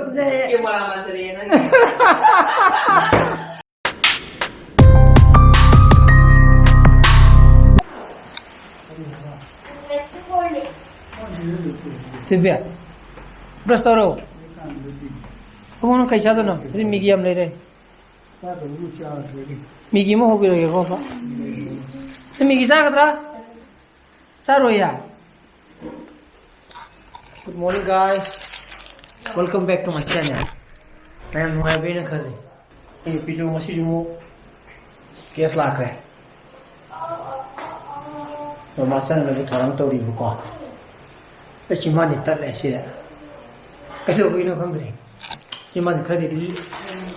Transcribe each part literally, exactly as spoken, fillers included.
Camera ꯃꯥꯟꯖꯔꯦ ꯅꯪ꯫ TV, brush ꯇꯧꯔꯣ꯫ ꯏꯕꯨꯡꯉꯣ, ꯅꯪ ꯀꯩ ꯆꯥꯗꯣꯏꯅꯣ? ꯁꯤꯗꯤ ꯃꯤꯒꯤ ꯌꯥꯝ ꯂꯩꯔꯦ꯫ ꯃꯤꯒꯤ ꯑꯃ ꯍꯧꯕꯤꯔꯒꯦꯀꯣ, ꯄꯥ꯫ ꯅꯪ ꯃꯤꯒꯤ ꯆꯥꯒꯗ꯭ꯔꯥ? ꯆꯥꯔꯣꯏꯌꯦ? Good morning, guys. Welcome back to my channel. ꯃꯌꯥꯝ ꯅꯨꯡꯉꯥꯏꯕꯤꯅ ꯈꯜꯂꯤ꯫ ꯑꯩ ꯅꯨꯄꯤꯁꯨ ꯉꯁꯤꯁꯨ ꯑꯃꯨꯛ ꯀꯦꯁ ꯂꯥꯛꯈ꯭ꯔꯦ꯫ ꯑꯗꯣ ꯃꯥ ꯆꯪꯅꯕ ꯊꯧꯔꯥꯡ ꯇꯧꯔꯤꯕꯀꯣ꯫ ꯑꯩ ꯆꯤꯝꯕꯥꯟꯗꯤ ꯇꯠꯂꯦ ꯁꯤꯗ꯫ ꯀꯩꯗꯧꯕꯒꯤꯅꯣ ꯈꯪꯗ꯭ꯔꯦ꯫ ꯆꯤꯝꯕꯥꯟꯗꯤ ꯈꯔꯗꯤ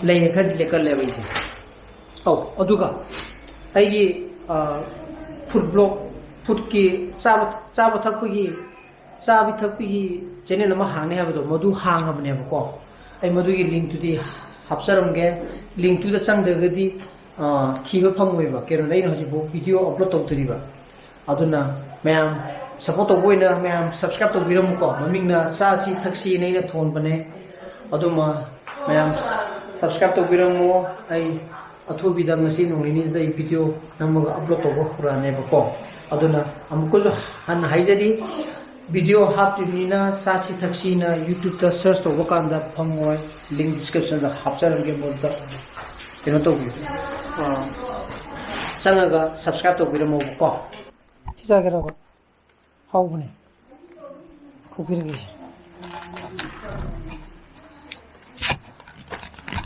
ꯂꯩꯔꯦ, ꯈꯔꯗꯤ ꯂꯦꯛꯀꯜꯂꯦꯕ ꯑꯩꯁꯦ꯫ ꯑꯧ, ꯑꯗꯨꯒ ꯑꯩꯒꯤ, ꯑ, food vlog, foodꯀꯤ ꯆꯥꯕ, ꯆꯥꯕ ꯊꯛꯄꯒꯤ, ꯆꯥꯕꯤ ꯊꯛꯄꯤꯒꯤ channel ꯑꯃ ꯍꯥꯡꯅꯤ ꯍꯥꯏꯕꯗꯣ, ꯃꯗꯨ ꯍꯥꯡꯉꯕꯅꯦꯕꯀꯣ꯫ ꯑꯩ ꯃꯗꯨꯒꯤ linkꯇꯨꯗꯤ ꯍꯥꯞꯆꯔꯝꯒꯦ꯫ Linkꯇꯨꯗ ꯆꯪꯗ꯭ꯔꯒꯗꯤ, ꯑ, ꯊꯤꯕ ꯐꯪꯉꯣꯏꯕ꯫ ꯀꯩꯅꯣꯗ ꯑꯩꯅ ꯍꯧꯖꯤꯛꯐꯥꯎ video upload ꯇꯧꯗ꯭ꯔꯤꯕ꯫ ꯑꯗꯨꯅ ꯃꯌꯥꯝ support ꯇꯧꯕ ꯑꯣꯏꯅ ꯃꯌꯥꯝ subscribe ꯇꯧꯕꯤꯔꯝꯃꯨꯀꯣ꯫ ꯃꯃꯤꯡꯅ ꯆꯥꯁꯤ ꯊꯛꯁꯤꯅ ꯑꯩꯅ ꯊꯣꯟꯕꯅꯦ꯫ ꯑꯗꯨꯃ ꯃꯌꯥꯝ subscribe ꯇꯧꯕꯤꯔꯝꯃꯣ꯫ ꯑꯩ ꯑꯊꯨꯕꯤꯗ ꯉꯁꯤ ꯅꯣꯡ ꯅꯤꯅꯤꯁꯤꯗ ꯑꯩ video ꯅꯝꯃꯒ upload ꯇꯧꯕ ꯍꯧꯔꯛꯑꯅꯦꯕꯀꯣ꯫ ꯑꯗꯨꯅ ꯑꯃꯨꯛꯀꯁꯨ ꯍꯟꯅ ꯍꯥꯏꯖꯔꯤ, video ꯍꯥꯞꯇ꯭ꯔꯤꯕꯅꯤꯅ ꯆꯥꯁꯤ ꯊꯛꯁꯤꯅ YouTubeꯇ search ꯇꯧꯕ ꯀꯥꯟꯗ ꯐꯪꯉꯣꯏ꯫ Link descriptionꯗ ꯍꯥꯞꯆꯔꯝꯒꯦ, ꯃꯗꯨꯗ ꯀꯩꯅꯣ ꯇꯧꯕꯤꯌꯨ꯫ ꯑꯥ, ꯆꯪꯉꯒ subscribe ꯇꯧꯕꯤꯔꯝꯃꯣꯕꯀꯣ꯫ ꯁꯤ ꯆꯥꯒꯦꯔꯣ? ꯍꯥꯎꯕꯅꯦ꯫ ꯈꯣꯛꯄꯤꯔꯒꯦ꯫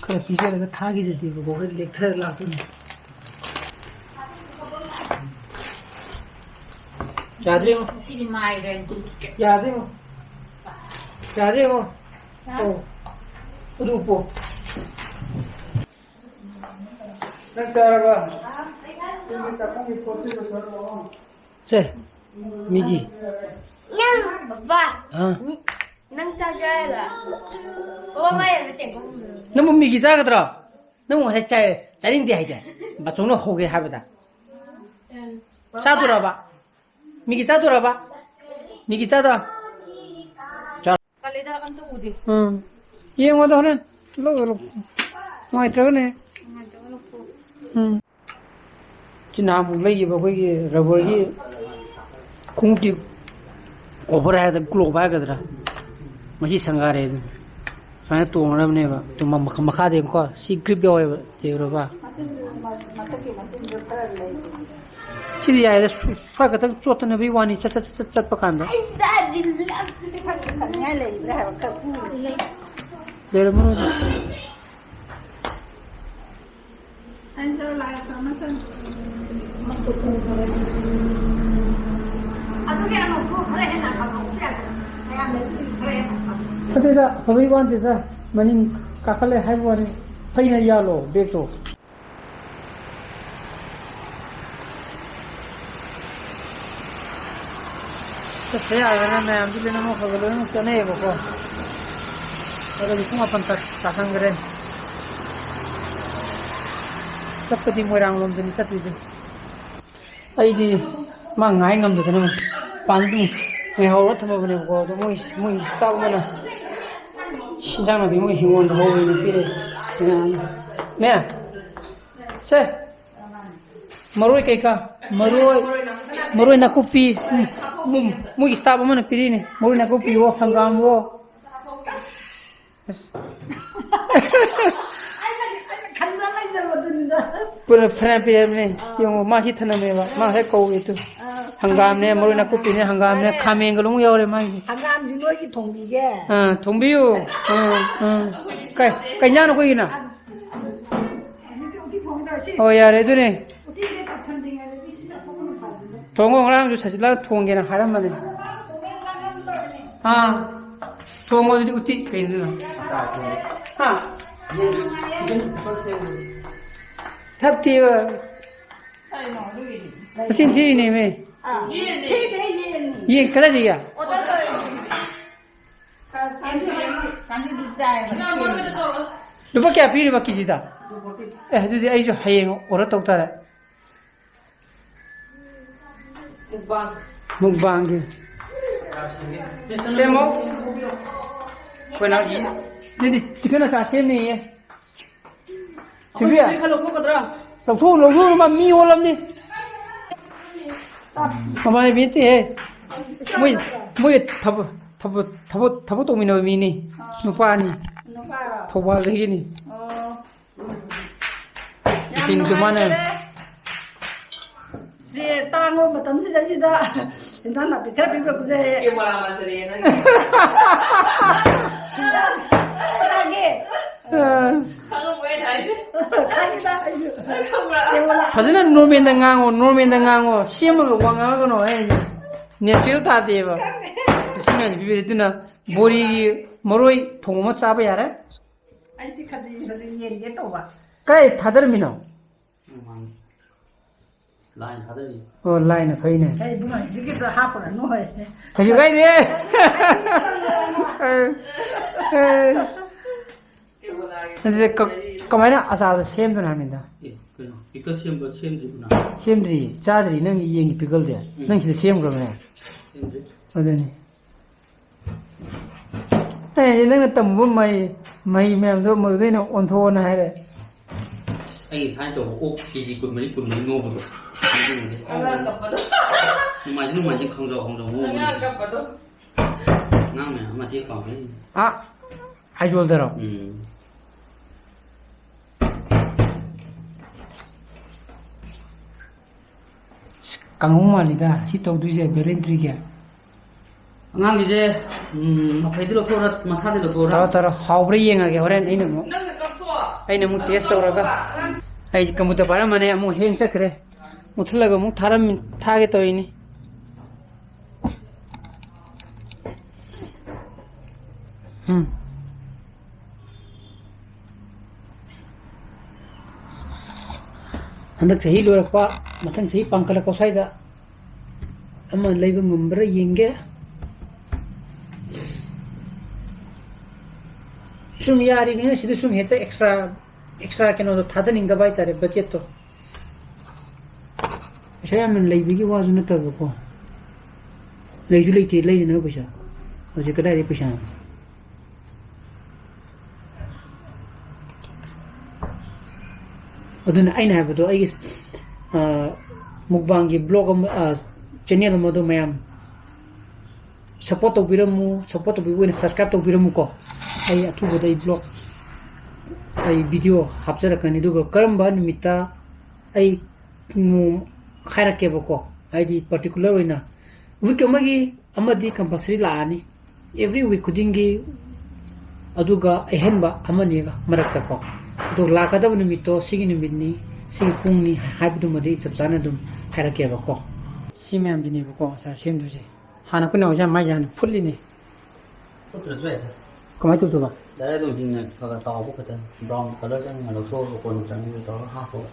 ꯈꯔ ꯄꯤꯖꯔꯒ ꯊꯥꯈꯤꯗꯗꯤꯕꯀꯣ, ꯍꯣꯔꯦꯟ ꯂꯦꯛꯊꯔ ꯂꯥꯛꯇꯣꯏꯅꯦ꯫ ꯌꯥꯗ꯭ꯔꯦ ꯌꯦꯡꯉꯣ꯫ ꯁꯤꯗꯤ ꯃꯥꯏꯔꯦꯟ꯫ ꯌꯥꯗ꯭ꯔꯦ ꯌꯦꯡꯉꯣ꯫ ꯌꯥꯗ꯭ꯔꯦ ꯌꯦꯡꯉꯣ꯫ ꯍꯥ? ꯑꯧ꯫ ꯑꯗꯨ ꯎꯞꯄꯣ꯫ ꯅꯪ ꯆꯥꯔꯕ? ꯅꯪꯒꯤ ꯆꯥꯛꯈꯨꯝꯒꯤ ꯄꯣꯠ ꯆꯩ ꯂꯣꯏꯁꯜꯂꯛꯑꯣ꯫ ꯁꯦ, ꯃꯤꯒꯤ꯫ ꯅꯪ, ꯕꯕꯥ꯫ ꯑꯥ꯫ ꯅꯪ ꯆꯥꯒꯦ ꯍꯥꯏꯔ? ꯕꯕꯥ, ꯃꯥ ꯌꯥꯗ ꯇꯦꯡꯀꯣꯠ ꯍꯨꯝꯗꯣꯏꯔꯣ? ꯅꯪꯕꯨ ꯃꯤꯒꯤ ꯆꯥꯒꯗ꯭ꯔꯣ? ꯅꯪꯕꯨ ꯉꯁꯥꯏ ꯆꯥꯏ-, ꯆꯥꯅꯤꯡꯗꯦ ꯍꯥꯏꯗꯥꯏ? ꯕꯥꯆꯧꯅ ꯍꯧꯒꯦ ꯍꯥꯏꯕꯗ꯫ ꯆꯥꯗꯣꯔꯕ? ꯃꯤꯒꯤ ꯆꯥꯗꯣꯔꯕ? ꯃꯤꯒꯤ ꯆꯥꯗꯣ? ꯆꯥ-, ꯀꯥꯂꯦꯟꯗ ꯑꯝꯇ ꯎꯗꯦ꯫ ꯎꯝ꯫ ꯌꯦꯡꯉꯣꯗ ꯍꯣꯔꯦꯟ꯫ ꯂꯧ, ꯂꯧ꯫ ꯅꯨꯡꯉꯥꯏꯇ꯭ꯔꯒꯅꯦ꯫ ꯎꯝ꯫ ꯁꯤ ꯅꯍꯥꯟꯃꯨꯛ ꯂꯩꯈꯤꯕ ꯑꯩꯈꯣꯏꯒꯤ ꯔꯕꯔꯒꯤ ꯈꯣꯡꯎꯞꯇꯤ ꯀꯣꯕꯔ ꯍꯥꯏꯒꯗ꯭ꯔꯥ, ꯒ꯭ꯂꯣꯕ ꯍꯥꯏꯒꯗ꯭ꯔꯥ, ꯃꯁꯤ ꯁꯪꯒꯥꯔꯦ ꯑꯗꯨ꯫ ꯁꯨꯃꯥꯏꯅ ꯇꯣꯡꯒꯗꯕꯅꯦꯕ꯫ ꯑꯗꯨ ꯃ-, ꯃꯈ-, ꯃꯈꯥꯗ ꯌꯦꯡꯉꯨꯀꯣ꯫ ꯁꯤ ꯒ꯭ꯔꯤꯞ ꯌꯥꯎꯋꯦꯕ꯫ ꯌꯦꯡꯉꯨꯔꯕ? ꯁꯤꯗꯤ ꯌꯥꯏꯗ, ꯁ꯭ꯋꯥꯏ ꯈꯛꯇꯪ ꯆꯣꯠꯇꯅꯕꯒꯤ ꯋꯥꯅꯤ, ꯆꯠ, ꯆꯠ, ꯆꯠ, ꯆꯠꯄ ꯀꯥꯟꯗ꯫ ꯁꯤ ꯈꯔ ꯆꯤꯡꯈꯠꯅꯤꯡꯉꯥꯏ ꯂꯩꯕ꯭ꯔꯥ ꯍꯥꯏꯕ, ꯈꯔ ꯄꯨꯔꯤꯁꯦ꯫ ꯂꯩꯔꯝꯃꯔꯣꯏꯗ꯫ ꯑꯩꯅ ꯆꯠꯂꯣ ꯂꯥꯛꯑꯦ, ꯆꯠꯂꯣ, ꯆꯠꯂꯣ꯫ ꯑꯗꯨꯒꯤ ꯑꯅꯧꯕ ꯈꯔ ꯍꯦꯟꯅ ꯐꯕ ꯌꯥꯗ꯭ꯔꯣ? ꯃꯌꯥꯝꯗꯒꯤ ꯈꯔ ꯍꯦꯟꯅ ꯐꯕ꯫ ꯅꯠꯇꯦꯗ, ꯐꯕꯩ ꯋꯥ ꯅꯠꯇꯦꯗ, ꯃꯅꯤꯡ ꯀꯥꯈꯠꯂꯦ ꯍꯥꯏꯕ ꯋꯥꯅꯤ꯫ ꯐꯩꯅ ꯌꯥꯜꯂꯣ ꯕꯦꯒꯇꯣ꯫ ꯆꯠꯄ ꯌꯥꯗꯅ ꯃꯌꯥꯝꯁꯤ ꯂꯣꯏꯅꯃꯛ ꯈꯔ ꯈꯔ ꯂꯣꯏꯅꯃꯛ ꯆꯠꯅꯩꯌꯦꯕꯀꯣ꯫ ꯑꯗꯨꯗꯤ ꯄꯨꯡ ꯃꯥꯄꯟ ꯇꯥ-, ꯇꯥꯁꯟꯈ꯭ꯔꯦ꯫ ꯆꯠꯄꯗꯤ ꯃꯣꯏꯔꯥꯡ ꯂꯣꯝꯗꯅꯤ ꯆꯠꯇꯣꯏꯁꯦ꯫ ꯑꯩꯗꯤ ꯃꯥ ꯉꯥꯏ ꯉꯝꯗꯗꯅ ꯃꯄꯥꯟꯗ ꯑꯗꯨꯝ ꯉꯥꯏꯍꯧꯔ ꯊꯝꯃꯕꯅꯦꯕꯀꯣ꯫ ꯑꯗꯣ ꯃꯣꯏ, ꯃꯣꯏ staff ꯑꯃꯅ ꯏꯟꯖꯥꯡ ꯅꯥꯄꯤ ꯃꯣꯏ ꯍꯤꯡꯒꯣꯜꯗ ꯍꯧꯋꯦꯅ ꯄꯤꯔꯛꯑꯦ꯫ ꯃꯌꯥꯝ꯫ ꯃꯦ! ꯁꯦ! ꯃꯔꯣꯏ ꯀꯩꯀꯥ, ꯃꯔꯣꯏ, ꯃꯔꯣꯏ ꯅꯥꯀꯨꯞꯄꯤ, ꯎꯝ, ꯎꯝ, ꯃꯣꯏꯒꯤ staff ꯑꯃꯅ ꯄꯤꯔꯤꯅꯦ꯫ ꯃꯔꯣꯏ ꯅꯥꯀꯨꯞꯄꯤꯋꯣ, ꯍꯪꯒꯥꯝꯋꯣ꯫ ꯑꯁ꯫ ꯄꯨꯔꯥ ꯐꯅꯌꯥꯝ ꯄꯤꯔꯝꯃꯦ꯫ ꯌꯦꯡꯉꯣ, ꯃꯥ ꯁꯤ ꯊꯅꯝꯃꯦꯕ꯫ ꯃꯥ ꯉꯁꯥꯏ ꯀꯧꯋꯦ ꯇꯨ꯫ ꯍꯪꯒꯥꯝꯅꯦ, ꯃꯔꯣꯏ ꯅꯥꯀꯨꯞꯄꯤꯅꯦ, ꯍꯪꯒꯥꯝꯅꯦ, ꯈꯥꯃꯦꯟꯒ ꯂꯣꯏ ꯌꯥꯎꯔꯦ ꯃꯥꯒꯤ꯫ ꯍꯪꯒꯥꯝꯁꯤ ꯅꯣꯏꯒꯤ ꯊꯣꯡꯕꯤꯒꯦ꯫ ꯑꯥ, ꯊꯣꯡꯕꯤꯌꯨ꯫ ꯑꯥ, ꯑꯥ꯫ ꯀꯩ, ꯀꯩ ꯏꯟꯖꯥꯡꯅꯣ ꯑꯩꯈꯣꯏꯒꯤꯅ? ꯍꯧꯖꯤꯛꯇꯤ ꯎꯇꯤ ꯊꯣꯡꯒꯦ ꯇꯧꯔꯦ꯫ ꯁꯤ ꯍꯣꯏ, ꯌꯥꯔꯦ, ꯑꯗꯨꯅꯦ꯫ ꯎꯇꯤꯁꯦ ꯇꯧꯁꯟꯗ꯭ꯔꯤꯉꯩꯗꯗꯤ ꯁꯤꯅ ꯊꯣꯡꯕꯅ ꯐꯕꯅꯦ꯫ ꯊꯣꯡꯉꯣ, ꯉꯔꯥꯡꯁꯨ ꯁꯖꯤꯂꯥ ꯊꯣꯡꯒꯦꯅ ꯍꯥꯏꯔꯝꯕꯅꯦ꯫ ꯑꯗꯣ ꯃꯥꯅ ꯊꯣꯡꯉꯦ ꯉꯥꯡꯉꯝ ꯇꯧꯔꯤꯅꯦ꯫ ꯑꯥ, ꯊꯣꯡꯉꯣ ꯑꯗꯨꯗꯤ ꯎꯇꯤ ꯀꯩꯅꯣ? ꯍꯥ? ꯊꯛꯇꯦꯕ꯫ ꯀꯩꯅꯣ ꯑꯗꯨꯒꯤꯗꯤ? ꯃꯁꯤꯡ ꯊꯤꯔꯤꯅꯦꯃꯤ꯫ ꯑꯥ, ꯊꯤꯗꯦ, ꯌꯦꯟꯅꯤ꯫ ꯌꯦꯟ ꯀꯗꯥꯏꯗꯒꯤ? ꯑꯣꯗꯔ ꯇꯧꯔꯤꯅꯦ꯫ ꯂꯨꯄꯥ ꯀꯌꯥ ꯄꯤꯔꯤꯕ ꯀꯦꯖꯤꯗ? ꯑꯦ, ꯑꯗꯨꯗꯤ ꯑꯩꯁꯨ ꯍꯌꯦꯡ order ꯇꯧ ꯇꯥꯔꯦ꯫ ꯃꯨꯛꯕꯥꯡꯒꯤ꯫ ꯁꯦꯝꯃꯣ꯫ ꯑꯩꯈꯣꯏ ꯅꯥꯎꯒꯤ꯫ ꯑꯗꯨꯗꯤ ꯆꯤꯛꯀꯟ ꯑꯆꯥꯔ ꯁꯦꯝꯅꯤꯌꯦ꯫ ꯊꯣꯏꯕꯤ꯫ ꯑꯩꯈꯣꯏ ꯈꯔ ꯂꯧꯊꯣꯛꯀꯗ꯭ꯔꯥ? ꯂꯧꯊꯣꯛꯎ, ꯂꯧꯊꯣꯛꯎ, ꯃꯥ ꯃꯤ ꯑꯣꯜꯂꯝꯅꯤ꯫ ꯃꯃꯥꯏ ꯃꯤꯠꯇꯦꯍꯦ꯫ ꯃꯣꯏ, ꯃꯣꯏ ꯊꯕꯛ, ꯊꯕꯛ, ꯊꯕꯛ, ꯊꯕꯛ ꯇꯧꯃꯤꯟꯅꯕ ꯃꯤꯅꯤ꯫ ꯑꯥ꯫ ꯅꯨꯄꯥꯅꯤ꯫ ꯅꯨꯄꯥꯔꯣ? ꯊꯧꯕꯥꯜꯗꯒꯤꯅꯤ꯫ ꯑꯣ꯫ ꯌꯥꯝ ꯃꯤꯇꯤꯡꯁꯨ ꯃꯥꯅ ꯅꯨꯡꯉꯥꯏꯖꯔꯦ꯫ ꯁꯦ, ꯇꯥꯡꯕ ꯃꯇꯝꯁꯤꯗ ꯁꯤꯗ ꯏꯟꯁꯥꯡ ꯅꯥꯄꯤ ꯈꯔ ꯄꯤꯕꯤꯔꯛꯄꯁꯦ꯫ ꯀꯦꯃꯦꯔꯥ ꯃꯥꯟꯖꯜꯂꯛꯑꯦ ꯅꯪ꯫ ꯇꯥꯒꯦ꯫ ꯑ꯫ ꯈꯪꯉꯝꯃꯣꯏ ꯑꯩꯅ ꯍꯥꯏꯁꯦ꯫ ꯈꯪꯉꯤꯗ ꯑꯩꯁꯨ꯫ ꯅꯪ ꯈꯪꯕ꯭ꯔꯥ? ꯀꯦꯃꯦꯔꯥ꯫ ꯐꯖꯅ ꯅꯣꯔꯃꯦꯜꯗ ꯉꯥꯡꯉꯣ, ꯅꯣꯔꯃꯦꯜꯗ ꯉꯥꯡꯉꯣ꯫ ꯁꯦꯝꯃꯒ ꯋꯥ ꯉꯥꯡꯉꯛꯀꯅꯣ ꯍꯥꯏꯁꯦ꯫ ꯅꯦꯆꯔꯦꯜ ꯇꯥꯗꯦꯕ꯫ ꯈꯪꯉꯦ꯫ ꯁꯤ ꯃꯌꯥꯝꯁꯦ ꯄꯤꯕꯤꯔꯦ꯫ ꯑꯗꯨꯅ ꯕꯣꯔꯤꯒꯤ ꯃꯔꯣꯏ ꯊꯣꯡꯕ ꯑꯃ ꯆꯥꯕ ꯌꯥꯔꯦ꯫ ꯑꯩꯁꯦ ꯈꯖꯤꯛ ꯈꯖꯤꯛ ꯌꯦꯟꯒꯦ ꯇꯧꯕ꯫ ꯀꯥꯏ ꯊꯥꯗꯔꯝꯃꯤꯅꯣ? ꯃꯃꯥꯡ ꯂꯥꯏꯟ ꯊꯥꯗꯔꯤ꯫ ꯑꯣ, ꯂꯥꯏꯅ ꯐꯩꯅꯦ꯫ ꯑꯩ ꯏꯕꯨꯡꯉꯣ ꯍꯧꯖꯤꯛꯀꯤꯗꯣ ꯍꯥꯞꯄꯨꯔꯅꯨ ꯍꯣꯏ꯫ ꯀꯩꯁꯨ ꯀꯥꯏꯗꯦ꯫ ꯑꯗꯨꯗꯤ ꯀ-, ꯀꯃꯥꯏꯅ ꯑꯆꯥꯔꯗꯣ ꯁꯦꯝꯗꯣꯏꯅꯣ ꯍꯥꯏꯕꯅꯤꯗ? ꯑꯦ, ꯀꯩꯅꯣ? ꯄꯤꯀꯜ ꯁꯦꯝꯕ ꯁꯦꯝꯗ꯭ꯔꯤꯕꯣ ꯅꯪ? ꯁꯦꯝꯗ꯭ꯔꯤ, ꯆꯥꯗ꯭ꯔꯤ ꯅꯪꯒꯤ ꯌꯦꯟꯒꯤ ꯄꯤꯀꯜꯗꯤ꯫ ꯎꯝ꯫ ꯅꯪ ꯁꯤꯗ ꯁꯦꯝꯈ꯭ꯔꯕꯅꯦ꯫ ꯁꯦꯝꯗ꯭ꯔꯤ꯫ ꯑꯗꯨꯅꯤ꯫ ꯑꯩ ꯍꯥꯏꯗꯤ ꯅꯪꯅ ꯇꯝꯃꯨꯕ ꯃꯍꯩ, ꯃꯍꯩ ꯃꯌꯥꯝꯗꯣ ꯃꯗꯨꯗ ꯑꯩꯅ ꯑꯣꯟꯊꯣꯛꯑꯣꯅ ꯍꯥꯏꯔꯦ꯫ ꯑꯩ ꯊꯥꯏꯅ ꯇꯧꯕ ꯑꯣꯛ ꯀꯦ ꯖꯤ ꯀꯨꯟꯃꯔꯤ, ꯀꯨꯟꯃꯔꯤ ꯉꯧꯕꯗꯣ꯫ ꯑꯉꯥꯡ ꯀꯞꯄꯗꯣ꯫ ꯅꯨꯡꯃꯥꯏꯖꯤꯡ, ꯅꯨꯡꯃꯥꯏꯖꯤꯡ ꯈꯪꯖꯥꯎ, ꯈꯪꯖꯥꯎ ꯉꯧꯕꯅꯤ꯫ ꯑꯉꯥꯡ ꯀꯞꯄꯗꯣ꯫ ꯑꯉꯥꯡ ꯃꯌꯥꯝ ꯃꯇꯦꯡ ꯄꯥꯡꯕꯩꯅꯤ꯫ ꯑꯥ, ꯑꯥꯏꯖꯣꯜꯗꯔꯣ? ꯎꯝ꯫ ꯑꯁ, ꯀꯥꯡꯍꯧ ꯃꯥꯜꯂꯤꯗ ꯁꯤ ꯇꯧꯗꯣꯏꯁꯦ, ꯕꯦꯂꯦꯟꯗ꯭ꯔꯤꯒꯤ꯫ ꯑꯉꯥꯡꯒꯤꯁꯦ, ꯎꯝ, ꯃꯐꯩꯗꯨ ꯂꯧꯊꯣꯛꯑꯣꯔꯥ, ꯃꯊꯥꯗꯨ ꯂꯧꯊꯣꯛꯑꯣꯔꯥ? ꯇꯧꯔꯣ, ꯇꯧꯔꯣ, ꯍꯥꯎꯕ꯭ꯔꯥ ꯌꯦꯡꯉꯒꯦ ꯍꯣꯔꯦꯟ ꯑꯩꯅ ꯑꯃꯨꯛ꯫ ꯅꯪꯅ ꯀꯛꯊꯣꯛꯑꯣ꯫ ꯑꯩꯅ ꯑꯃꯨꯛ ꯇꯦꯁ ꯇꯧꯔꯒ꯫ ꯑꯩꯁꯦ ꯀꯝꯄ꯭ꯌꯨꯇꯔ ꯄꯥꯏꯔꯝꯕꯅꯦ, ꯑꯃꯨꯛ ꯍꯦꯡ ꯆꯠꯈ꯭ꯔꯦ꯫ ꯃꯨꯠꯊꯠꯂꯒ ꯑꯃꯨꯛ ꯊꯥꯔꯝꯃꯤ-, ꯊꯥꯒꯦ ꯇꯧꯔꯤꯅꯤ꯫ ꯎꯝ꯫ ꯍꯟꯗꯛ ꯆꯍꯤ ꯂꯣꯏꯔꯛꯄ, ꯃꯊꯪ ꯆꯍꯤ ꯄꯥꯡꯈꯠꯂꯛꯄ ꯁ꯭ꯋꯥꯏꯗ ꯑꯃ ꯂꯩꯕ ꯉꯝꯕ꯭ꯔꯥ ꯌꯦꯡꯒꯦ꯫ ꯁꯨꯝ ꯌꯥꯔꯤꯕꯅꯤꯅ ꯁꯤꯗ ꯁꯨꯝ ꯍꯦꯛꯇ ꯑꯦꯛꯁꯇ꯭ꯔꯥ, ꯑꯦꯛꯁꯇ꯭ꯔꯥ ꯀꯩꯅꯣꯗꯣ ꯊꯥꯗꯅꯤꯡꯗꯕ ꯍꯥꯏꯇꯥꯔꯦ, ꯕꯖꯦꯠꯇꯣ꯫ ꯄꯩꯁꯥ ꯌꯥꯝꯅ ꯂꯩꯕꯒꯤ ꯋꯥꯁꯨ ꯅꯠꯇꯕꯀꯣ꯫ ꯂꯩꯁꯨ ꯂꯩꯇꯦ ꯂꯩꯅꯅꯕ ꯄꯩꯁꯥ꯫ ꯍꯧꯖꯤꯛ ꯀꯗꯥꯏꯗꯒꯤ ꯄꯩꯁꯥꯅꯣ? ꯑꯗꯨꯅ ꯑꯩꯅ ꯍꯥꯏꯕꯗꯣ, ꯑꯩꯒꯤ, ꯑ, mukbangꯒꯤ vlog ꯑꯃ, ꯑ, channel ꯑꯃꯗꯣ ꯃꯌꯥꯝ support ꯇꯧꯕꯤꯔꯝꯃꯨ, support ꯇꯧꯕꯤꯕ ꯑꯣꯏꯅ subscribe ꯇꯧꯕꯤꯔꯝꯃꯨꯀꯣ꯫ ꯑꯩ ꯑꯊꯨꯕꯗ ꯑꯩ vlog, ꯑꯩ video ꯍꯥꯞꯆꯔꯛꯀꯅꯤ꯫ ꯑꯗꯨꯒ ꯀꯔꯝꯕ ꯅꯨꯃꯤꯠꯇ ꯑꯩ, ꯎꯝ, ꯍꯥꯏꯔꯛꯀꯦꯕꯀꯣ, ꯍꯥꯏꯗꯤ particular ꯑꯣꯏꯅ week ꯑꯃꯒꯤ ꯑꯃꯗꯤ compulsory ꯂꯥꯛꯑꯅꯤ, every week ꯈꯨꯗꯤꯡꯒꯤ꯫ ꯑꯗꯨꯒ ꯑꯍꯦꯟꯕ ꯑꯃꯅꯤꯒ ꯃꯔꯛꯇꯀꯣ, ꯑꯗꯨ ꯂꯥꯛꯀꯗꯕ ꯅꯨꯃꯤꯠꯇꯣ ꯁꯤꯒꯤ ꯅꯨꯃꯤꯠꯅꯤ, ꯁꯤꯒꯤ ꯄꯨꯡꯅꯤ ꯍꯥꯏꯕꯗꯨꯃꯗꯤ ꯑꯩ ꯆꯞ ꯆꯥꯅ ꯑꯗꯨꯝ ꯍꯥꯏꯔꯛꯀꯦꯕꯀꯣ꯫ ꯁꯤ ꯃꯌꯥꯝꯁꯤꯅꯦꯕꯀꯣ ꯑꯆꯥꯔ ꯁꯦꯝꯗꯣꯏꯁꯦ꯫ ꯍꯥꯟꯅ ꯑꯩꯈꯣꯏꯅ ꯍꯧꯖꯤꯛ ꯃꯥꯏꯁꯦ ꯍꯥꯟꯅ ꯐꯨꯠꯂꯤꯅꯦ꯫ ꯐꯨꯠꯇ꯭ꯔꯁꯨ ꯌꯥꯏꯗ꯫ ꯀꯃꯥꯏꯅ ꯇꯧꯗꯣꯏꯕ? Direct ꯑꯗꯨꯝ ꯍꯤꯡꯅ ꯈꯔ ꯈꯔ ꯇꯥꯎꯕ ꯈꯛꯇꯅꯤ꯫ Brown colour ꯆꯪꯉ ꯂꯧꯊꯣꯛꯑꯒ ꯀꯣꯟꯅ ꯆꯪꯉꯒ ꯇꯧꯔꯒ ꯍꯥꯞꯄꯒ꯫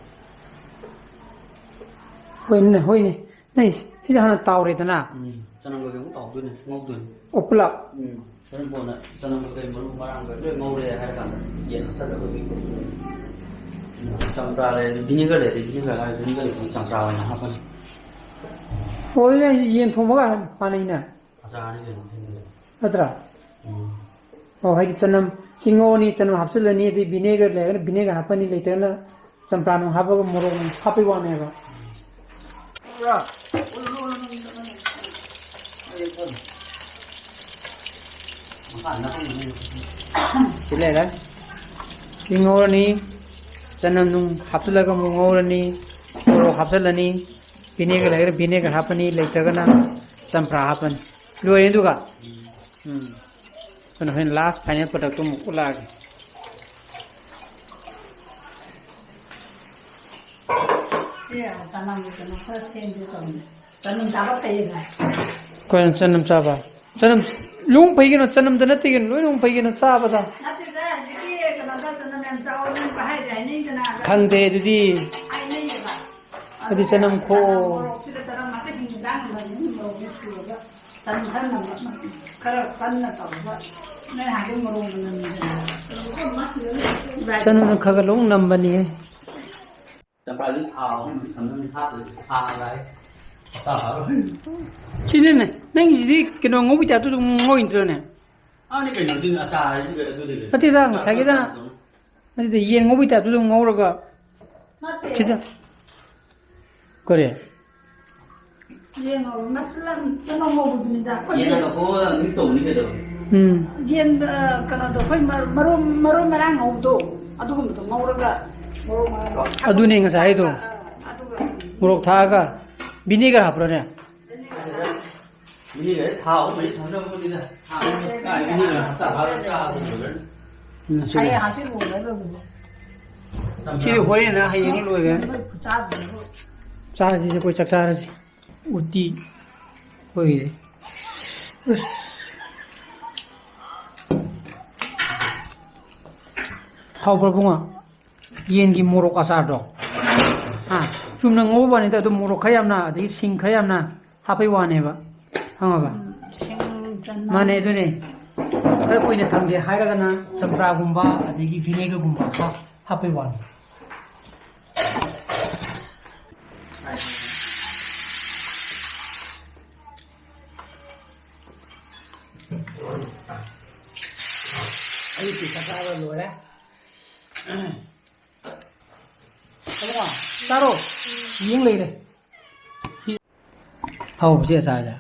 ꯍꯣꯏꯅꯦ, ꯍꯣꯏꯅꯦ꯫ ꯅꯪ ꯁꯤꯁꯦ ꯍꯥꯟꯅ ꯇꯥꯎꯔꯦꯗꯅ? ꯎꯝ꯫ ꯆꯅꯝꯒ ꯀꯩꯒ ꯑꯃꯨꯛ ꯇꯥꯎꯗꯣꯏꯅꯦ, ꯉꯧꯗꯣꯏꯅꯦ꯫ ꯑꯣ, ꯄꯨꯂꯞ? ꯎꯝ꯫ ꯍꯣꯔꯦꯟ ꯀꯣꯟꯅ ꯆꯅꯝꯒ ꯀꯩ ꯃꯔꯨ ꯃꯔꯥꯡꯒ ꯂꯣꯏ ꯉꯧꯔꯦ ꯍꯥꯏꯔ ꯀꯥꯟꯗ ꯌꯦꯟ ꯍꯥꯞꯆꯜꯂꯒ ꯑꯩꯈꯣꯏ ꯇꯧꯗꯣꯏꯅꯦ꯫ ꯆꯝꯄ꯭ꯔꯥ ꯂꯩꯔꯗꯤ, vinegar ꯂꯩꯔꯗꯤ, vinegar ꯍꯥꯏꯔꯗꯤ vinegar ꯂꯩꯇ꯭ꯔꯗꯤ ꯆꯝꯄ꯭ꯔꯥ ꯑꯣꯏꯅ ꯍꯥꯞꯄꯅꯤ꯫ ꯑꯣ, ꯑꯗꯨꯅꯦ ꯍꯥꯏꯁꯦ, ꯌꯦꯟ ꯊꯣꯡꯕꯒ ꯃꯥꯟꯅꯩꯅꯦ꯫ ꯑꯆꯥꯔꯅꯤ ꯀꯩꯅꯣ, vinegar꯫ ꯅꯠꯇ꯭ꯔꯥ? ꯎꯝ꯫ ꯑꯣ, ꯍꯥꯏꯗꯤ ꯆꯅꯝ ꯁꯤ ꯉꯧꯔꯅꯤ, ꯆꯅꯝ ꯍꯥꯞꯆꯤꯜꯂꯅꯤ, ꯑꯗꯩ vinegar ꯂꯩꯔꯒꯅ vinegar ꯍꯥꯞꯄꯅꯤ, ꯂꯩꯇ꯭ꯔꯒꯅ ꯆꯝꯄ꯭ꯔꯥ ꯅꯨꯡ ꯍꯥꯞꯄꯒ ꯃꯣꯔꯣꯛ ꯅꯨꯡ ꯍꯥꯞꯄꯩ ꯋꯥꯅꯦꯕ꯫ ꯁꯤ ꯂꯩꯔꯦ꯫ ꯁꯤ ꯉꯧꯔꯅꯤ꯫ ꯆꯅꯝ ꯅꯨꯡ ꯍꯥꯞꯆꯤꯜꯂꯒ ꯑꯃꯨꯛ ꯉꯧꯔꯅꯤ꯫ ꯃꯣꯔꯣꯛ ꯍꯥꯞꯆꯤꯜꯂꯅꯤ꯫ Vinegar ꯂꯩꯔꯒꯅ vinegar ꯍꯥꯞꯄꯅꯤ, ꯂꯩꯇ꯭ꯔꯒꯅ ꯆꯝꯄ꯭ꯔꯥ ꯍꯥꯞꯄꯅꯤ꯫ ꯂꯣꯏꯔꯦ ꯑꯗꯨꯒ? ꯎꯝ꯫ ꯑꯗꯨꯅ ꯍꯣꯔꯦꯟ last final productꯇꯨ ꯑꯃꯨꯛ ꯎꯠꯂꯛꯑꯒꯦ꯫ ꯁꯤ ꯆꯅꯝꯒꯤ ꯀꯩꯅꯣ ꯈꯔ ꯁꯦꯝꯒꯦ ꯇꯧꯅꯤ꯫ ꯆꯅꯝ ꯆꯥꯕ ꯐꯩꯌꯦꯅ꯫ ꯑꯩꯈꯣꯏꯅ ꯆꯅꯝ ꯆꯥꯕ? ꯆꯅꯝ ꯂꯣꯏ ꯐꯩ ꯀꯩꯅꯣ, ꯆꯅꯝꯗ ꯅꯠꯇꯦ ꯀꯩꯅꯣ, ꯂꯣꯏꯅꯃꯛ ꯐꯩ ꯀꯩꯅꯣ ꯆꯥꯕꯗ꯫ ꯅꯠꯇꯦꯗ, ꯍꯧꯖꯤꯛꯀꯤ ꯀꯩꯅꯣꯗ ꯆꯅꯝ ꯌꯥꯝ ꯆꯥꯎ ꯅꯪ ꯄꯪꯍꯥꯏꯗ ꯍꯥꯏꯅꯩꯗꯅ꯫ ꯈꯪꯗꯦ ꯑꯗꯨꯗꯤ꯫ ꯍꯥꯏꯅꯩꯌꯦꯕ꯫ ꯑꯗꯨ ꯆꯅꯝ ꯈꯣ-, ꯆꯅꯝ ꯃꯣꯔꯣꯛꯁꯤꯗ ꯆꯅꯝ ꯉꯥꯛꯇ ꯍꯤꯡꯖꯥꯡ ꯑꯃꯅꯤ, ꯃꯣꯔꯣꯛꯁꯦ ꯁꯨꯔꯒ ꯆꯅꯝ ꯈꯔ ꯅꯝꯕ, ꯈꯔ ꯀꯟꯅ ꯇꯧꯔꯒ ꯅꯣꯏ ꯍꯥꯏꯗꯤ ꯃꯣꯔꯣꯛ ꯃꯅꯝ ꯆꯅꯝꯅ ꯈꯔ ꯈꯔ ꯂꯣꯡ ꯅꯝꯕꯅꯤꯍꯦ꯫ ꯆꯝꯄ꯭ꯔꯥꯗꯤ ꯊꯥ ꯑꯍꯨꯝ ꯊꯝꯗꯣꯏꯅꯤ, ꯍꯥꯞꯇ꯭ꯔꯗꯤ ꯊꯥ ꯂꯥꯛꯑꯦ꯫ ꯍꯞꯇꯥ ꯐꯥꯔꯣꯏ꯫ ꯁꯤꯅꯅꯦ, ꯅꯪꯒꯤꯁꯤꯗꯤ ꯀꯩꯅꯣ ꯉꯧꯕꯩ ꯇꯥꯏꯞꯇ ꯑꯗꯨꯝ ꯉꯧꯔꯤꯗ꯭ꯔꯅꯦ? ꯑꯥꯅꯤ ꯀꯩꯅꯣ, ꯑꯗꯨꯅ ꯑꯆꯥꯔ ꯍꯥꯏꯁꯤꯗꯤ ꯑꯗꯨꯗꯤ ꯂꯩ꯫ ꯅꯠꯇꯦꯗ, ꯉꯁꯥꯏꯒꯤꯗ ꯑꯆꯥꯔ ꯑꯗꯨꯝ꯫ ꯑꯗꯨꯗꯤ ꯌꯦꯟ ꯉꯧꯕꯩ ꯇꯥꯏꯞꯇ ꯑꯗꯨꯝ ꯉꯧꯔꯒ ꯅꯠꯇꯦ꯫ ꯁꯤꯗ ꯀꯔꯤ? ꯌꯦꯟ ꯉꯧꯕ ꯃꯆꯜ ꯑꯃ ꯀꯩꯅꯣ ꯉꯧꯕꯗꯨꯅꯤꯗ꯫ ꯑꯩꯈꯣꯏꯒꯤ ꯌꯦꯟ ꯉꯧꯕ ꯃꯤꯛꯁ ꯇꯧꯕꯅꯤ ꯀꯩꯗꯧꯔꯒꯦ? ꯎꯝ꯫ ꯌꯦꯟ, ꯑ, ꯀꯩꯅꯣꯗꯣ, ꯑꯩꯈꯣꯏ ꯃꯔꯨ, ꯃꯔꯨ, ꯃꯔꯨ ꯃꯔꯥꯡ ꯉꯧꯕꯗꯣ, ꯑꯗꯨꯒꯨꯝꯕꯗꯣ ꯉꯧꯔꯒ, ꯃꯣꯔꯣꯛ ꯃꯔꯥꯡ ꯑꯗꯨꯅꯦ ꯉꯁꯥꯏ ꯍꯥꯏꯗꯣ꯫ ꯑ, ꯑꯗꯨꯒ ꯃꯣꯔꯣꯛ ꯊꯥꯛꯑꯒ ꯚꯤꯅꯦꯒꯔ ꯍꯥꯞꯄ꯭ꯔꯣꯅꯦ? ꯚꯤꯅꯦꯒꯔ ꯊꯥ ꯑꯍꯨꯝ ꯃꯔꯤ ꯊꯝꯅꯕ ꯄꯣꯠꯅꯤꯗ꯫ ꯊꯥ ꯑꯍꯨꯝ ꯀꯥꯏ ꯚꯤꯅꯦꯒꯔ ꯍꯞꯇꯥ ꯐꯥꯔ ꯆꯥꯕꯗꯨ ꯂꯣꯏꯔꯅꯤ꯫ ꯎꯝ, ꯁꯤꯗꯤ꯫ ꯍꯌꯦꯡ ꯍꯥꯡꯆꯤꯠ ꯂꯣꯏꯔꯒꯕꯨꯗꯤ꯫ ꯁꯤꯗꯤ ꯍꯣꯔꯦꯟꯅ ꯍꯌꯦꯡꯅ ꯂꯣꯏꯔꯦ꯫ ꯅꯣꯏ ꯈꯨꯆꯥꯗꯨꯗꯕꯨ꯫ ꯆꯥꯔꯁꯤꯁꯦ ꯑꯩꯈꯣꯏ ꯆꯥꯛ ꯆꯥꯔꯁꯤ꯫ ꯎꯇꯤ ꯑꯩꯈꯣꯏꯒꯤꯗꯤ꯫ ꯑꯁ꯫ ꯍꯥꯎꯕ꯭ꯔꯥ ꯕꯨꯡꯉꯣ? ꯌꯦꯟꯒꯤ ꯃꯣꯔꯣꯛ ꯑꯆꯥꯔꯗꯣ꯫ ꯍꯥ? ꯆꯨꯝꯅ ꯉꯧꯕ ꯋꯥꯅꯤꯗ, ꯑꯗꯨꯝ ꯃꯣꯔꯣꯛ ꯈꯔ ꯌꯥꯝꯅ, ꯑꯗꯒꯤ ꯁꯤꯡ ꯈꯔ ꯌꯥꯝꯅ ꯍꯥꯞꯄꯩ ꯋꯥꯅꯦꯕ꯫ ꯈꯪꯉꯕ? ꯎꯝ, ꯁꯤꯡ, ꯆꯅꯝ꯫ ꯃꯥꯅꯦ, ꯑꯗꯨꯅꯦ꯫ ꯈꯔ ꯀꯨꯏꯅ ꯊꯝꯒꯦ ꯍꯥꯏꯔꯒꯅ ꯆꯝꯄ꯭ꯔꯥꯒꯨꯝꯕ ꯑꯗꯒꯤ ꯚꯤꯅꯦꯒꯔꯒꯨꯝꯕ ꯍꯥꯞ-, ꯍꯥꯞꯄꯩ ꯋꯥꯅꯤ꯫ ꯑꯌꯨꯛꯀꯤ ꯆꯥꯛ ꯆꯥꯕ ꯂꯣꯏꯔꯦ꯫ ꯑꯗꯨꯒ ꯆꯥꯔꯣ꯫ ꯌꯦꯡ ꯂꯩꯔꯦ꯫ ꯍꯥꯎꯕꯁꯦ ꯑꯆꯥꯔꯁꯦ꯫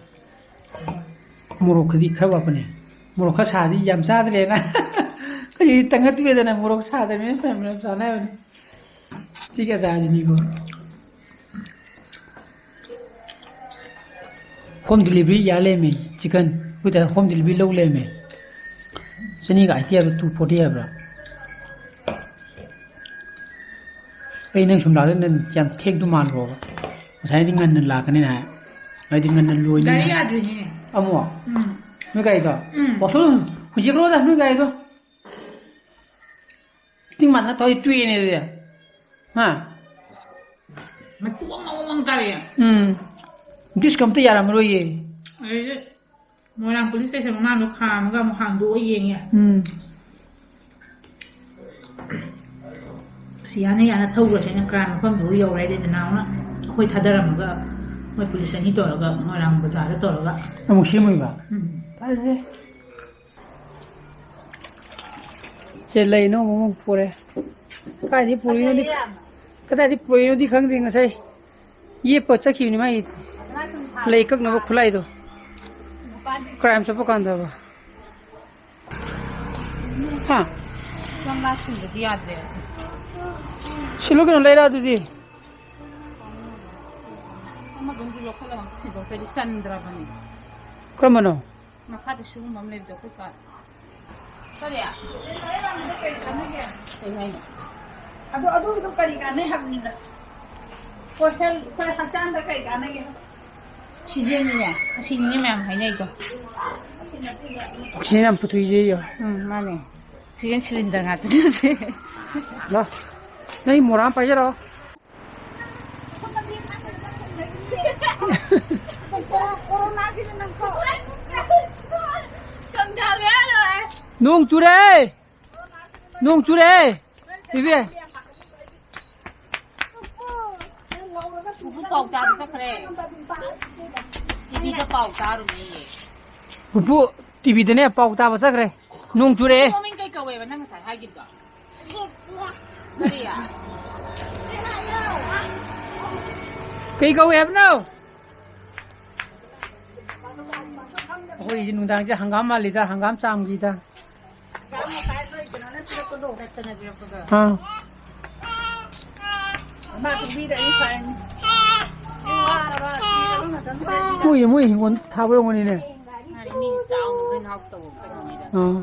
ꯃꯣꯔꯣꯛꯀꯗꯤ ꯈꯔ ꯋꯥꯠꯄꯅꯦ꯫ ꯃꯣꯔꯣꯛ ꯈꯔ ꯁꯥꯗꯤ ꯌꯥꯝ ꯆꯥꯗ꯭ꯔꯦꯅ꯫ ꯑꯩꯈꯣꯏꯗꯤ ꯇꯪꯈꯠ ꯇꯣꯛꯑꯦꯗꯅ ꯃꯣꯔꯣꯛ ꯁꯥꯗꯕꯅꯤꯅ ꯐꯅꯌꯥꯝ ꯐꯅꯌꯥꯝ ꯆꯥꯅꯕꯅꯤ꯫ ꯁꯤꯒꯤ ꯑꯆꯥꯔꯁꯤꯅꯤꯀꯣ꯫ Home delivery ꯌꯥ ꯂꯩꯔꯝꯃꯦ꯫ Chicken ꯑꯩꯈꯣꯏꯗ home delivery ꯂꯧ ꯂꯩꯔꯝꯃꯦ꯫ ꯆꯅꯤꯒ ꯑꯥꯏꯇꯤ ꯍꯥꯏꯕ꯭ꯔꯥ, two forty ꯍꯥꯏꯕ꯭ꯔꯥ? ꯑꯩ ꯅꯪ ꯁꯨꯝ ꯂꯥꯛꯑꯒ ꯅꯪ ꯌꯥꯝ ꯊꯦꯡꯗꯧ ꯃꯥꯜꯂꯨꯔꯕ꯫ ꯉꯁꯥꯏꯗꯤ ꯉꯟꯅ ꯂꯥꯛꯀꯅꯤꯅ ꯍꯥꯏ꯫ ꯍꯥꯏꯗꯤ ꯉꯟꯅ ꯂꯣꯏꯅꯤ꯫ ꯒꯥꯔꯤ ꯌꯥꯗ꯭ꯔꯤꯅꯤꯅꯦ꯫ ꯑꯃꯨꯛ? ꯎꯝ꯫ ꯅꯣꯏ ꯒꯥꯔꯤꯗꯣ? ꯎꯝ꯫ ꯋꯥꯁꯣ-, ꯍꯧꯖꯤꯛꯔꯣꯗ ꯅꯣꯏ ꯒꯥꯔꯤꯗꯣ? ꯇꯤꯡ ꯃꯥꯟꯅ ꯇꯧꯔꯤ ꯇꯣꯛꯑꯦꯅꯦ ꯑꯗꯨꯗꯤ꯫ ꯍꯥ? ꯃꯇꯨ ꯑꯃ ꯑꯃ ꯇꯥꯔꯛꯑꯦ꯫ ꯎꯝ꯫ Disc ꯑꯝꯇ ꯌꯥꯔꯝꯃꯔꯣꯏꯌꯦ꯫ ꯑꯗꯩꯗꯤ ꯃꯣꯏꯔꯥꯡ police station ꯃꯃꯥꯡꯗꯣ ꯈꯥꯝꯃꯒ ꯑꯃꯨꯛ ꯍꯥꯡꯗꯣꯛꯑ ꯌꯦꯡꯉꯦ꯫ ꯎꯝ꯫ ꯑꯁ, ꯌꯥꯅ ꯌꯥꯅ ꯊꯧꯈ꯭ꯔꯁꯦꯅ crime ꯃꯐꯝꯗꯨ ꯌꯧꯔꯦ꯫ ꯑꯗꯩꯗꯤ ꯅꯅꯥꯎꯅ ꯑꯩꯈꯣꯏ ꯊꯥꯗꯔꯝꯃꯒ ꯃꯣꯏ police ꯑꯅꯤ ꯇꯧꯔꯒ ꯃꯣꯏꯔꯥꯡ ꯕꯖꯥꯔꯗ ꯇꯧꯔꯒ꯫ ꯑꯃꯨꯛ ꯁꯦꯝꯃꯨꯏꯕ? ꯎꯝ꯫ ꯐꯖꯩ꯫ ꯁꯦ ꯂꯩꯅꯣ ꯑꯃꯨꯛ ꯄꯨꯔꯦ꯫ ꯀꯥꯏꯗꯩ ꯄꯨꯔꯤꯅꯣꯗꯤ, ꯐꯖꯩꯌꯦ ꯌꯥꯝꯅ꯫ ꯀꯗꯥꯏꯗ ꯄꯨꯔꯛꯏꯅꯣꯗꯤ ꯈꯪꯗꯦ, ꯉꯁꯥꯏ ꯌꯦꯞꯄ ꯆꯠꯈꯤꯕꯅꯤ ꯃꯥꯒꯤ ꯂꯩ ꯀꯛꯅꯕ ꯈꯨꯠꯂꯥꯏꯗꯣ꯫ ꯀ꯭ꯔꯥꯏꯝ ꯆꯠꯄ ꯀꯥꯟꯗꯕ꯫ ꯍꯥ? ꯒꯝꯂꯥ ꯁꯤꯟꯕꯗꯤ ꯌꯥꯗ꯭ꯔꯦ꯫ ꯁꯤꯜꯂꯨ ꯀꯩꯅꯣ, ꯂꯩꯔꯛ ꯑꯗꯨꯗꯤ꯫ ꯑꯃꯗꯨꯝꯗꯤ ꯂꯧꯈꯠꯂꯒ ꯑꯝꯇ ꯁꯤꯟꯗꯣꯛꯇ꯭ꯔꯗꯤ ꯆꯟꯗ꯭ꯔꯕꯅꯤ꯫ ꯀꯔꯝꯕꯅꯣ? ꯃꯈꯥꯗ ꯁꯤꯒꯨꯝꯕ ꯑꯃ ꯂꯩꯕꯗꯣ ꯑꯩꯈꯣꯏ ꯀꯥ-, ꯀꯔꯤ? ꯀꯩ ꯍꯥꯏꯅꯣ? ꯑꯗꯨ, ꯑꯗꯨꯒꯤꯗꯣ ꯀꯔꯤ ꯀꯥꯟꯅꯩ ꯍꯥꯏꯕꯅꯤꯗ? ꯑꯩꯈꯣꯏ ꯍꯦꯜ-, ꯑꯩꯈꯣꯏ ꯍꯛꯆꯥꯡꯗ ꯀꯩ ꯀꯥꯟꯅꯒꯦ ꯍꯥꯏꯕ? ꯑꯣꯛꯁꯤꯖꯦꯟꯅꯤꯅꯦ꯫ ꯑꯁꯤꯅꯤꯅꯦ ꯃꯌꯥꯝ ꯍꯥꯏꯅꯩꯗꯣ꯫ ꯑꯣꯛꯁꯤꯖꯦꯟ ꯌꯥꯝ ꯄꯨꯊꯣꯛꯏꯁꯦ ꯌꯣ꯫ ꯎꯝ, ꯃꯥꯅꯦ꯫ ꯑꯣꯛꯁꯤꯖꯦꯟ ꯁꯤꯂꯤꯟꯗꯔ ꯉꯥꯛꯇꯅꯦ ꯍꯧꯖꯤꯛ꯫ ꯂꯥ, ꯅꯪ ꯃꯣꯔꯥ ꯑꯃ ꯄꯥꯏꯖꯔꯣ꯫ ꯅꯣꯡ ꯆꯨꯔꯦ! ꯅꯣꯡ ꯆꯨꯔꯦ! ꯏꯕꯦ! ꯄꯨꯄꯨ ꯄꯥꯎ ꯇꯥꯕ ꯆꯠꯈ꯭ꯔꯦ꯫ ꯇꯤꯚꯤꯗ ꯄꯥꯎ ꯇꯥꯔꯨꯃꯦꯌꯦ꯫ ꯄꯨꯄꯨ ꯇꯤꯚꯤꯗꯅꯦ ꯄꯥꯎ ꯇꯥꯕ ꯆꯠꯈ꯭ꯔꯦ꯫ ꯅꯣꯡ ꯆꯨꯔꯛꯑꯦ꯫ ꯃꯃꯤꯡ ꯀꯩ ꯀꯧꯋꯦꯕ ꯅꯪ ꯉꯁꯥꯏ ꯍꯥꯏꯈꯤꯕꯗꯣ? ꯀꯔꯤ? ꯀꯩ ꯀꯧꯋꯦ ꯍꯥꯏꯕꯅꯣ? ꯑꯩꯈꯣꯏꯒꯤ ꯅꯨꯡꯗꯥꯡꯁꯦ ꯍꯪꯒꯥꯝ ꯃꯥꯜꯂꯤꯗ, ꯍꯪꯒꯥꯝ ꯆꯥꯝꯈꯤꯗ꯫ ꯆꯠꯇꯅ ꯄꯤꯔꯛꯄꯗꯣ꯫ ꯑꯥ꯫ ꯃꯥ ꯄꯤꯕꯤꯔꯛꯏ ꯐꯥꯏꯟ꯫ ꯑꯩ ꯋꯥꯔꯕ ꯊꯤꯔꯕ ꯃꯇꯝꯁꯤꯗ꯫ ꯃꯣꯏ, ꯃꯣꯏ ꯍꯤꯡꯒꯣꯜ ꯊꯥꯕ ꯑꯣꯏꯔꯝꯒꯅꯤꯅꯦ꯫ ꯃꯥꯅꯤ, ꯃꯤ ꯆꯥꯎꯅ green house ꯇꯧꯕ ꯀꯩꯅꯣꯅꯤꯗ꯫ ꯑꯥ꯫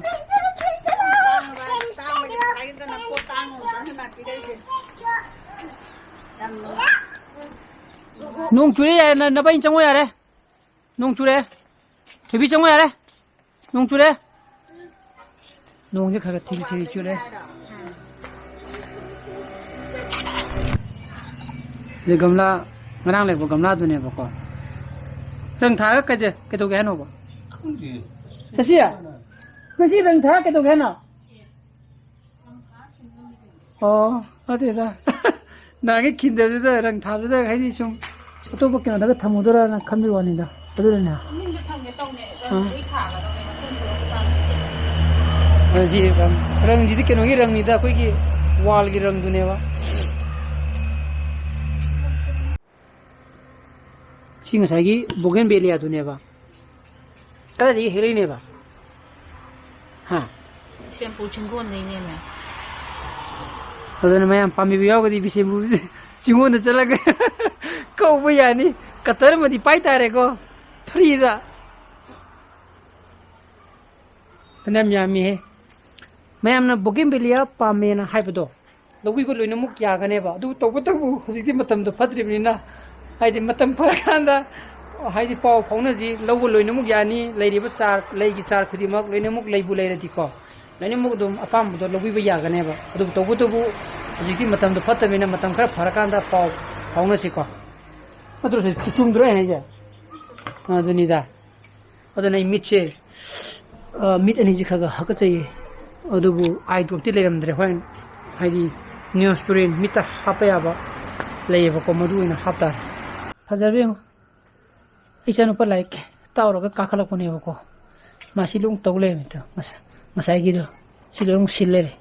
ꯇꯥꯡꯉꯕ, ꯇꯥꯡꯕꯒꯤ ꯄꯩꯁꯥꯒꯤꯗꯅ ꯄꯣꯠ ꯇꯥꯡꯉꯕꯗꯅ ꯃꯥ ꯄꯤꯔꯛꯏꯁꯦ꯫ ꯌꯥꯝ ꯅꯨꯡꯉꯥꯏ꯫ ꯅꯣꯡ ꯆꯨꯔꯦ ꯌꯥꯔꯦ, ꯅ-, ꯅꯕꯥꯏꯅꯤ ꯆꯪꯉꯣ ꯌꯥꯔꯦ꯫ ꯅꯣꯡ ꯆꯨꯔꯦ꯫ ꯊꯣꯏꯕꯤ ꯆꯪꯉꯣ ꯌꯥꯔꯦ꯫ ꯅꯣꯡ ꯆꯨꯔꯦ꯫ ꯅꯣꯡꯁꯦ ꯈꯔ ꯈꯔ ꯊꯤꯔꯤ ꯊꯤꯔꯤ ꯆꯨꯔꯦ꯫ ꯑꯗꯩ ꯒꯝꯂꯥ, ꯉꯔꯥꯡ ꯂꯩꯔꯛꯄ ꯒꯝꯂꯥꯗꯨꯅꯦꯕꯀꯣ꯫ ꯔꯪ ꯊꯥꯔꯒ ꯀꯩꯗ-, ꯀꯩꯗꯧꯒꯦ ꯍꯥꯏꯅꯣꯕ? ꯈꯪꯗꯦ꯫ ꯉꯁꯤ? ꯉꯁꯤ ꯔꯪ ꯊꯥꯔꯒ ꯀꯩꯗꯧꯒꯦ ꯍꯥꯏꯅꯣ? ꯑꯣ, ꯅꯠꯇꯦꯗ꯫ ꯅꯍꯥꯟꯒꯤ ꯈꯤꯟꯗꯕꯗꯨꯗ, ꯔꯪ ꯊꯥꯕꯗꯨꯗ, ꯍꯥꯏꯗꯤ ꯁꯨꯝ ꯑꯇꯣꯞꯄ ꯀꯩꯅꯣꯗꯒ ꯊꯝꯃꯨꯗꯣꯏꯔꯥꯅ ꯈꯟꯕꯒꯤ ꯋꯥꯅꯤꯗ꯫ ꯑꯗꯨꯅꯅꯦ꯫ ꯃꯅꯤꯡꯗ ꯊꯝꯒꯦ ꯇꯧꯅꯦ꯫ ꯑꯥ꯫ ꯔꯪꯗꯨꯗꯤ ꯊꯥꯒꯗꯧꯅꯦ, ꯃꯈꯣꯡ ꯊꯣꯛꯂꯛꯄ ꯀꯥꯟꯗ꯫ ꯑꯗꯨ ꯁꯤ ꯔꯪ, ꯔꯪꯁꯤꯗꯤ ꯀꯩꯅꯣꯒꯤ ꯔꯪꯅꯤꯗ, ꯑꯩꯈꯣꯏꯒꯤ wallꯒꯤ ꯔꯪꯗꯨꯅꯦꯕ꯫ ꯁꯤ ꯉꯁꯥꯏꯒꯤ ꯕꯣꯒꯦꯟ ꯕꯦꯂꯤꯌꯥꯗꯨꯅꯦꯕ꯫ ꯀꯗꯥꯏꯗꯒꯤ ꯍꯦꯛꯂꯛꯏꯅꯦꯕ? ꯍꯥ? ꯁꯦꯝꯄꯨ ꯆꯤꯡꯒꯣꯟꯗꯩꯅꯦꯃꯦ꯫ ꯑꯗꯨꯅ ꯃꯌꯥꯝ ꯄꯥꯝꯕꯤꯕ ꯌꯥꯎꯔꯒꯗꯤ ꯕꯤꯁꯦꯝꯄꯨꯔ ꯆꯤꯡꯒꯣꯟꯗ ꯆꯠꯂꯒ ꯀꯧꯕ ꯌꯥꯅꯤ꯫ ꯀꯇꯔ ꯑꯃꯗꯤ ꯄꯥꯏ ꯇꯥꯔꯦꯀꯣ, ꯐ꯭ꯔꯤꯗ꯫ ꯐꯅꯌꯥꯝ ꯌꯥꯝꯃꯤꯍꯦ꯫ ꯃꯌꯥꯝꯅ ꯕꯣꯒꯦꯟꯕꯦꯂꯤꯌꯥ ꯄꯥꯝꯃꯦꯅ ꯍꯥꯏꯕꯗꯣ ꯂꯧꯕꯤꯕ ꯂꯣꯏꯅꯃꯛ ꯌꯥꯒꯅꯦꯕ꯫ ꯑꯗꯨ ꯇꯧꯕꯇꯕꯨ ꯍꯧꯖꯤꯛꯇꯤ ꯃꯇꯝꯗꯣ ꯐꯠꯇ꯭ꯔꯤꯕꯅꯤꯅ, ꯍꯥꯏꯗꯤ ꯃꯇꯝ ꯐꯔꯀꯥꯟꯗ ꯍꯥꯏꯗꯤ ꯄꯥꯎ ꯐꯥꯎꯅꯁꯤ, ꯂꯧꯕ ꯂꯣꯏꯅꯃꯛ ꯌꯥꯅꯤ꯫ ꯂꯩꯔꯤꯕ ꯆꯥꯔ, ꯂꯩꯒꯤ ꯆꯥꯔ ꯈꯨꯗꯤꯡꯃꯛ ꯂꯣꯏꯅꯃꯛ ꯂꯩꯕꯨ ꯂꯩꯔꯗꯤꯀꯣ, ꯂꯣꯏꯅꯃꯛ ꯑꯗꯨꯝ ꯑꯄꯥꯝꯕꯗꯣ ꯂꯧꯕꯤꯕ ꯌꯥꯒꯅꯦꯕ꯫ ꯑꯗꯨꯕꯨ ꯇꯧꯕꯇꯕꯨ ꯍꯧꯖꯤꯛꯇꯤ ꯃꯇꯝꯗꯣ ꯐꯠꯇꯕꯅꯤꯅ ꯃꯇꯝ ꯈꯔ ꯐꯔꯀꯥꯟꯗ ꯄꯥꯎ ꯐꯥꯎꯅꯁꯤꯀꯣ꯫ ꯅꯠꯇ꯭ꯔꯣ ꯁꯤ? ꯆꯨꯝꯗ꯭ꯔꯣ ꯑꯩ ꯍꯥꯏꯁꯦ? ꯑꯗꯨꯅꯤꯗ꯫ ꯑꯗꯨꯅ ꯑꯩ ꯃꯤꯠꯁꯦ, ꯑ, ꯃꯤꯠ ꯑꯅꯤꯁꯦ ꯈꯔ ꯈꯔ ꯍꯥꯀꯠꯆꯩꯌꯦ꯫ ꯑꯗꯨꯕꯨ ꯑꯥꯏ ꯗ꯭ꯔꯣꯞꯇꯤ ꯂꯩꯔꯝꯗ꯭ꯔꯦ꯫ ꯍꯣꯔꯦꯟ ꯍꯥꯏꯗꯤ ꯅꯤꯌꯣꯁꯄ꯭ꯔꯤꯟ ꯃꯤꯠꯇ ꯍꯥꯞꯄ ꯌꯥꯕ ꯂꯩꯌꯦꯕꯀꯣ, ꯃꯗꯨ ꯑꯣꯏꯅ ꯍꯥꯞꯇꯥꯔꯦ꯫ ꯐꯖꯕ ꯌꯦꯡꯉꯨ, ꯏꯆꯥꯅꯨꯄꯥ ꯂꯥꯏꯔꯤꯛ ꯇꯥꯛꯎꯔꯒ ꯀꯥꯈꯠꯂꯛꯄꯅꯦꯕꯀꯣ, ꯃꯥ ꯁꯤ ꯂꯣꯏ ꯇꯧ ꯂꯩꯔꯝꯃꯦ꯫ ꯇꯨ, ꯉꯁꯥꯏ-, ꯉꯁꯥꯏꯒꯤꯗꯣ ꯁꯤ ꯂꯣꯏ ꯑꯃꯨꯛ ꯁꯤꯜ ꯂꯩꯔꯦ꯫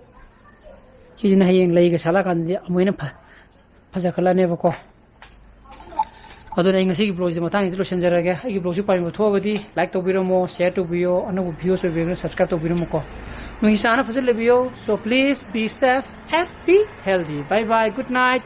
ꯁꯤꯁꯤꯅ ꯍꯌꯦꯡ ꯂꯩꯒ ꯁꯥꯠꯂꯛꯑꯀꯥꯟꯗꯗꯤ ꯑꯃꯨꯛ ꯍꯦꯟꯅ ꯐ-, ꯐꯖꯈꯠꯂꯅꯦꯕꯀꯣ꯫ ꯑꯗꯨꯅ ꯑꯩ ꯉꯁꯤꯒꯤ ꯕ꯭ꯂꯣꯒꯁꯦ ꯃꯇꯥꯡꯁꯤꯗ ꯂꯣꯏꯁꯤꯟꯖꯔꯒꯦ꯫ ꯑꯩꯒꯤ ꯕ꯭ꯂꯣꯒꯁꯤ ꯄꯥꯝꯕꯤꯕ ꯊꯣꯛꯑꯒꯗꯤ ꯂꯥꯏꯛ ꯇꯧꯕꯤꯔꯝꯃꯣ, ꯁꯤꯌꯔ ꯇꯧꯕꯤꯌꯣ, ꯑꯅꯧꯕ ꯚ꯭ꯌꯨꯁ ꯑꯣꯏꯕꯤꯔꯒꯅ ꯁꯕꯁꯀ꯭ꯔꯥꯏꯕ ꯇꯧꯕꯤꯔꯝꯃꯨꯀꯣ꯫ ꯅꯣꯏꯒꯤ ꯆꯥꯅ ꯐꯖꯅ ꯂꯩꯕꯤꯌꯣ꯫ So please be safe and be healthy. Bye bye, good night.